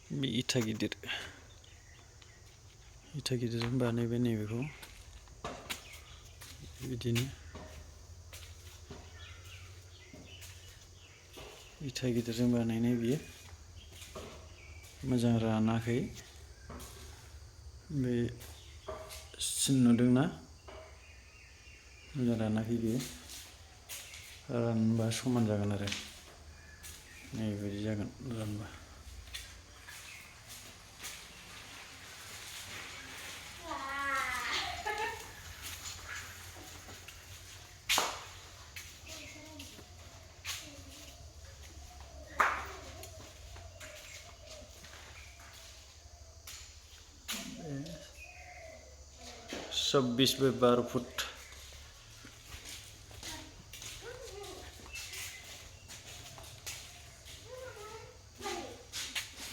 बे इथा गिदिरजों बानायबाय नैबेखौ बिदिनो इथा गिदिरजों बानायनाय बियो मोजां रानाखै बे सिन नुदोंना मोजां रानाखै बियो रानबा समान जागोन आरो नैबायदि जागोन रानबा चब्बिस बाय 12 फुट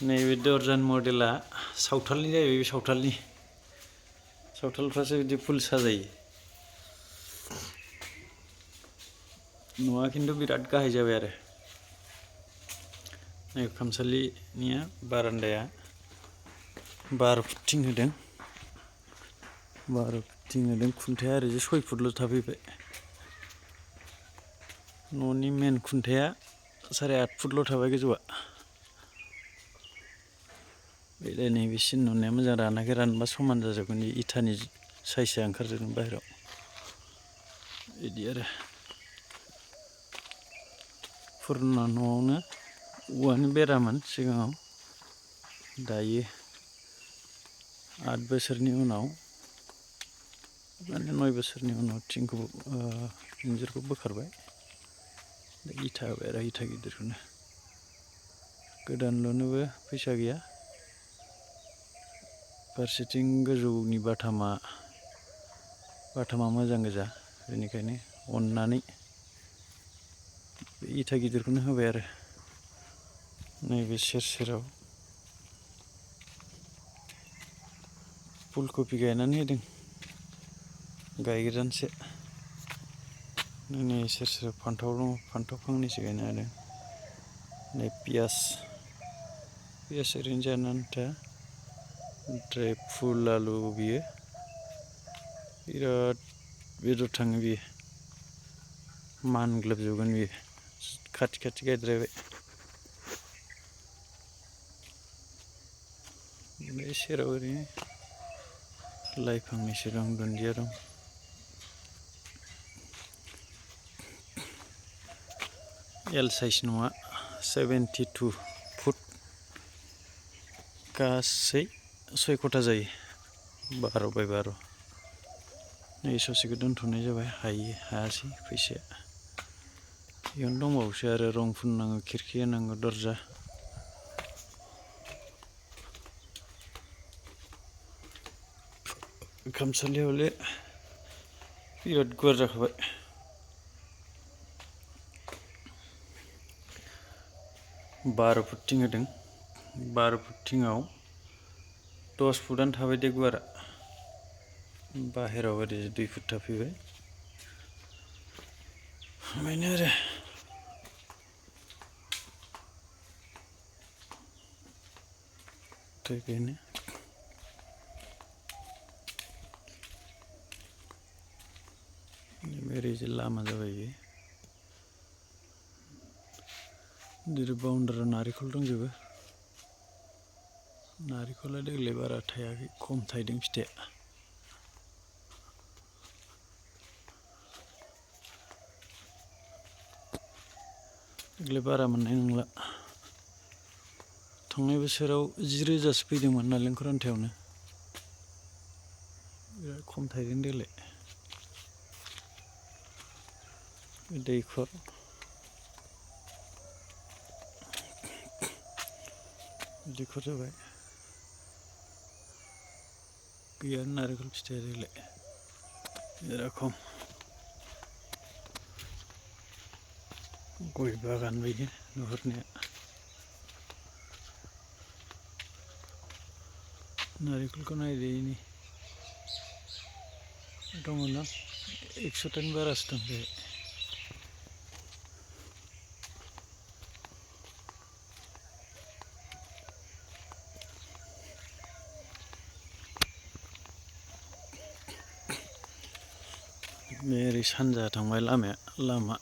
नैबे दर्जान मडेला सावथालनि जाहैबाय बे सावथालफ्रासो बिदि फुल साजायो न'आ खिन्थु बिराद गाहाय जाबाय आरो नै खामसालिनिया बारान्दाया 12 फुटथिं होदों 12 फुटथिं होदों खुन्थाया ओरैजे 6 फुटल' थाफैबाय न'नि मेन खुन्थाया 8.5 फुटल' थाबाय गोजौआ बेलाय नैबे सिन नुनाया मोजां रानाखै रानबा समान जाजोबगोन इथानि साइजआ ओंखारजोबगोन बाहेराव बिदि आरो फुरुना न'आवनो औवानि बेरामोन सिगाङाव दायो 8 बोसोरनि उनाव माने 9 बोसोरनि उनाव थिंखौ इन्जुरखौ बोखारबाय इथा होबाय आरो इथा गिदिरखौनो गोदान लुनोबो फैसा गैया फारसेथिं गोजौनि बाथामा मोजां गोजा बेनिखायनो अननानै बे इथा गिदिरखौनो होबाय आरो नैबे सेराव फुलकबि गायनानै होदों गायगोदानसो नै सेराव फान्थाव दङ फान्थाव फांनैसो गायना होदों नै पियास ओरैनो जानो आन्था ओमफ्राय फुल आलु बियो बिराद बेदर थाङो बियो मानग्लोबजोबगोन बियो खाथि गायद्रायबाय बे सेराव ओरैनो लाइ फांनैसो दं दुन्दिया दं एल साइज न'आ 72 फुट गासै 6 खथा जायो 12 बाय 12 नै ससेखौ दोनथ'नाय जाबाय हायासै फैसाया बेयावनो दंबावोसो आरो रं फुननांगौ खिरखि होनांगौ दरजा खामसालियावले बिराद गुवार जाखाबाय 12 फुटथिं होदों 12 फुटथिङाव 10 फुटानो थाबाय दे गुवारा बाहेराव ओरै 2 फुट थाफैबाय बेनो आरो बेनो ओरैजे लामा जाबाय बेयो दिनै बाउन्डारियाव नारेंखल दंजोबो नारेंखला देग्लाय बारा थायाखै खम थायदों फिथाइया देग्लाय बारा मोननाय नंला थांनाय बोसोराव 10,000सो फैदोंमोन नालेंखर आन्थायावनो बिराद खम थायदों देग्लाय दैखर जाबाय गैया नारेंखल फिथाइया देग्लाय बिराद खम गय बागान बायदि नुहुरनाया नारेंखलखौ नायदो इनि दङना 100तानि बारासो दं बे बे ओरै सानजा थांबाय लामा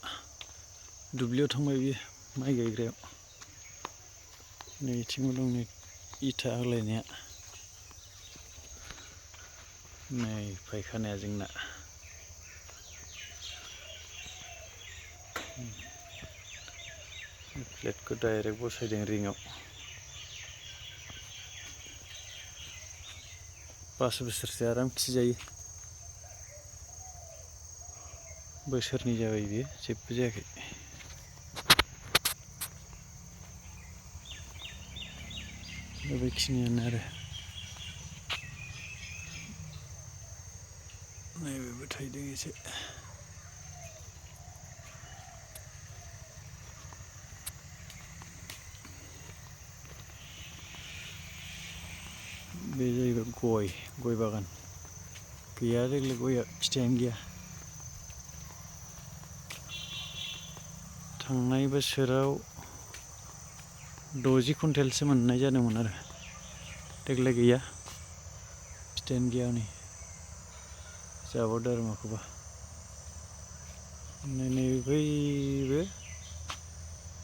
दुब्लियाव थांबाय बियो माइ गायग्रायाव नैथिंबो दं नै इथा होलायनाया नै फायखानाया जोंना प्लेटखौ डाइरेक्ट बसायदों रिंआव 5 बोसोरसो आराम खिजायो बोसोरनै जाबाय बियो जेबो जायाखै बेखिनियानो आरो नैबेबो थाइदों एसे बे जाहैबाय गय बागान गैया देग्लाय गया फिथाइयानो गैया थांनाय बोसोराव 60 कुइन्टेलसो मोननाय जादोंमोन आरो देग्लाय गैया फिथाइयानो गैया नै जाबावदो आरो माखौबा नै बैबो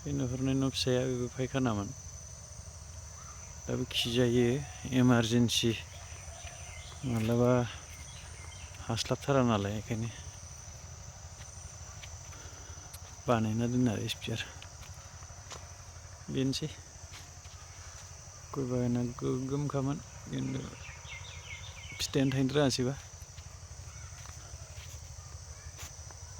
बे नुहुरनाय न' फिसाया बेबो फायखानामोन दाबो खिजायो इमारजेन्सि माब्लाबा हास्लाबथारा नालाय बेखायनो बानायना दोनो आरो स्पेयार बेनोसै गय बागाना गोगोमखामोन खिन्थु फिथाइयानो थायनो रोङासैबा